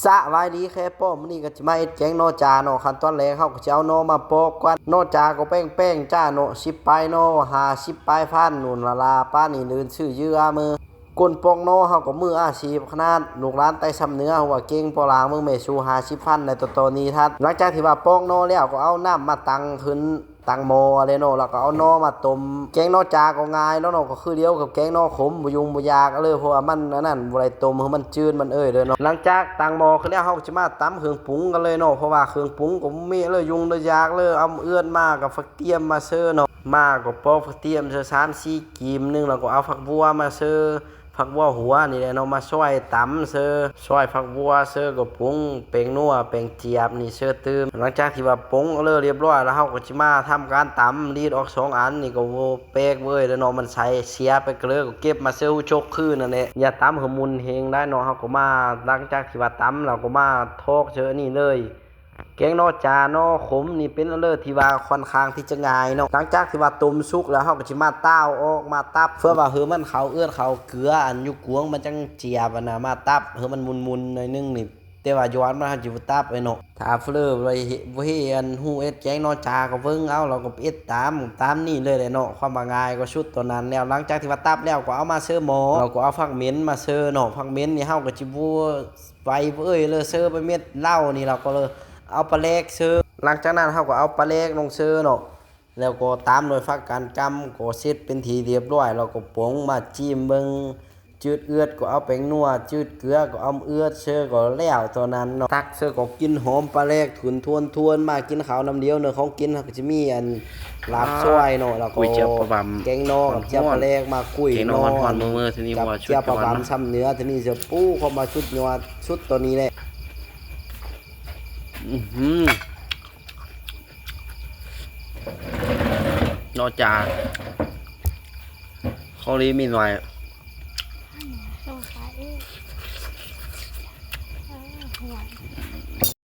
ສະບາຍດີແຄປ້ອມ ມື້ນີ້ກໍຊິມາເຮັດແກງໜໍ່ຈາເນາະ. ຂັ້ນຕອນແລກເຮົາກໍຊິເອົາໜໍ່ມາປອກກ່ອນ. ໜໍ່ຈາກໍແພງໆຈ້າເນາະ, ສິບປາຍໜໍ່ ຫ້າສິບປາຍພັນ ນູ້ນລະລາ ປານນີ້ລື່ນຊື້ເຍືອມື. ຄົນປອກໜໍ່ເຮົາກໍມືອາຊີບຂະໜາດ, ລູກຫຼານໄຕ້ຊຳເໜືອ ເຮົາວ່າເກັ່ງ ພໍລາງເບິ່ງແມ່ຊູ ຫ້າສິບພັນ ໃນຕອນນີ້ທັດ. ຫຼັງຈາກທີ່ວ່າປອກໜໍ່ແລ້ວ ກໍເອົານ້ຳມາຕັງຂຶ້ນ ຕັ້ງໝໍ້ເລີຍເນາະ ແລ້ວກໍເອົາໜໍ່ມາຕົ້ມ. ແກງໜໍ່ຈາກໍງ່າຍເນາະເນາະ, ກໍຄືດຽວກັບແກງໜໍ່ຂົມ ບໍ່ຫຍຸ້ງບໍ່ຍາກເລີຍ ເພາະວ່າມັນອັນນັ້ນ ບໍ່ໄດ້ຕົ້ມໃຫ້ມັນຈືນມັນເອີຍເດີເນາະ. ຫຼັງຈາກຕັ້ງໝໍ້ຂຶ້ນແລ້ວ ເຮົາກໍຈະມາຕຳເຄື່ອງປຸງກັນເລີຍເນາະ, ເພາະວ່າເຄື່ອງປຸງກໍບໍ່ມີເລີຍ ຫຍຸ້ງເລີຍຍາກເລີຍ. ເອົາເອື້ອນມາກັບຜັກຕຽມມາເຊີເນາະ, ມາກໍປອກຜັກຕຽມເຊີ ສາມສີ່ກີບໜຶ່ງ ແລ້ວກໍເອົາຜັກບົ່ວມາເຊີ ຜັກບົ່ວຫົວນີ້ແຫຼະເນາະ ມາຊອຍຕຳເຊີ ຊອຍຜັກບົ່ວເຊີ ກໍປຸງແປ້ງນົວແປ້ງຈຽບນີ້ເຊີຕື່ມ. ຫຼັງຈາກທີ່ວ່າປົງເລີຍລຽບຮ້ອຍແລ້ວ ເຮົາກໍຊິມາທຳການຕຳ ລີດອອກສອງອັນນີ້ກໍບໍ່ແປກເວີຍແລ້ວເນາະ, ມັນໃສເສຍໄປເລີຍ ກໍເກັບມາເຊີຫົວໂຈກຄືນນັ້ນແຫຼະ. ຢ່າຕຳໃຫ້ໝຸ່ນແຮງໄດ໋ເນາະ, ເຮົາກໍມາ ຫຼັງຈາກທີ່ວ່າຕຳແລ້ວ ກໍມາຖອກເຊີອັນນີ້ເລີຍ. ແກງໜໍ່ຈາໜໍ່ຂົມນີ້ເປັນອັນເລີດທີ່ວ່າຂ້ອນຂ້າງທີ່ຈະງ່າຍເນາະ. ຫຼັງຈາກທີ່ວ່າຕົ້ມສຸກແລ້ວ ເຮົາກໍຊິມາຕາວອອກມາຕັບ ເພື່ອວ່າໃຫ້ມັນເຂົ້າເອື້ອນເຂົ້າເກືອ ອັນຢູ່ກວງມັນຈັ່ງຈຽບຫັ້ນນະ, ມາຕັບໃຫ້ມັນໝຸ່ນໆໜ້ອຍໜຶ່ງນີ້. ແຕ່ວ່າຢອນມັນເຮົາຊິບໍ່ຕັບເລີຍເນາະ. ຖ້າເຟລີບໍ່ເຮັດ ບໍ່ເຮັດອັນຮູ້ເຮັດແກງໜໍ່ຈາກໍເບິ່ງເອົາ ແລ້ວກໍເຮັດຕາມ ຕາມນີ້ເລີຍແຫຼະເນາະ, ຄວາມວ່າງ່າຍກໍສຸດຕົວນັ້ນແລ້ວ. ຫຼັງຈາກທີ່ວ່າຕັບແລ້ວ ກໍເອົາມາເຊີໝໍ້ ແລ້ວກໍເອົາຜັກເໝັນມາເຊີເນາະ. ຜັກເໝັນນີ້ເຮົາກໍຊິບໍ່ ໄປເອີຍ ເລີຍເຊີໃບເມັດເຫຼົ້ານີ້ ເຮົາກໍເລີຍເອົາປາແຫຼກເຊີ. ຫຼັງຈາກນັ້ນເຮົາກໍເອົາປາແຫຼກລົງເຊີເນາະ, ແລ້ວກໍຕາມດ້ວຍຜັກກາດກຳ ກໍເສັດເປັນທີ່ລຽບຮ້ອຍ. ແລ້ວກໍປົງມາຈິ້ມເບິ່ງ, ຈືດເອືອດກໍເອົາແປ້ງນົວ, ຈືດເກືອກໍເອົາເອືອດເຊີ ກໍແລ້ວເທົ່ານັ້ນເນາະ. ຕັກເຊີກໍກິ່ນຫອມປາແຫຼກ ທຸນທວນໆ. ມາກິນເຂົ້ານຳດຽວເນາະ, ຂອງກິນເຮົາກໍຈະມີອັນ ລາບຊອຍເນາະ ແລ້ວກໍ ກຸ້ຍເຈ້ຍປາບຳ ແກງໜໍ່ກັບເຈ້ຍປາແຫຼກ ມາກຸ້ຍ ແກງໜໍ່ຮ້ອນໆ ເມີໆ ທີນີ້ ຈັບ ວ່າສຸດ ເຈ້ຍປາບຳ ຍອດເນາະ ຊຳເໜືອ ທີນີ້ເຈົ້າປູ້ ຄວາມວ່າສຸດຍອດສຸດຕອນນີ້ແຫຼະ. ອືຫື ໜໍ່ຈາ ຂອງດີມີໜ້ອຍ. ສອງຂາເອງ ເອີ ຫວານ.